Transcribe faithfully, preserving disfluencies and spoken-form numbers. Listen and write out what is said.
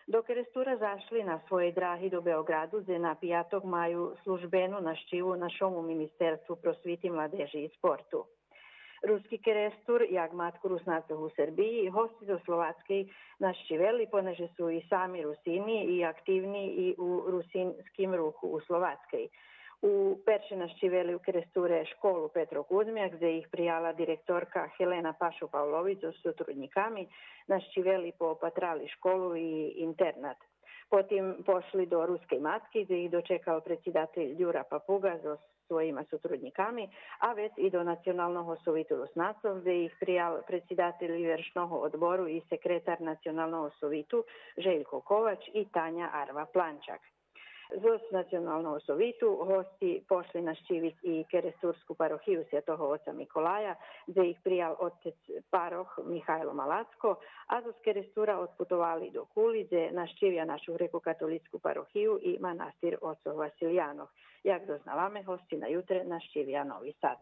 До Керестура зашли на своєй драги до Беоґраду, дзе на пияток маю службену нащиву нашому Министерству просвити, младежи и спорту. Руски Керестур, як матку Руснацох у Сербиї, госци зоз Словацкей нащивели, понеже су и сами Русини и активни и у русинским руху у Словацкей. У перше нащивели у Керестуре школу Петро Кузмяк, дзе их прияла директорка Хелена Пашо-Павлович зоз сотруднїками, нащивели, поопатрали школу и интернат. Потим пошли до Рускей Мацки, дзе их дочекал предсидатель Дюра Папуґа зоз своїма сотруднїками, а вец и до Националного совиту Руснацох, дзе их приял предсидатель Ивершного одбору и секретар Националного совиту Желько Ковач и Таня Арва-Планчак. Зоз Националного совиту госци пошли нащивиц и Керестурску парохию Святого оца Миколая, дзе их приял отец парох Михайло Малацко, а зоз Керестура одпутовали до Кули, дзе нащивя нашу грекокатолїцку парохию и манастир оцох Василиянох. Як дознаваме, госци на ютре нащивя Нови Сад.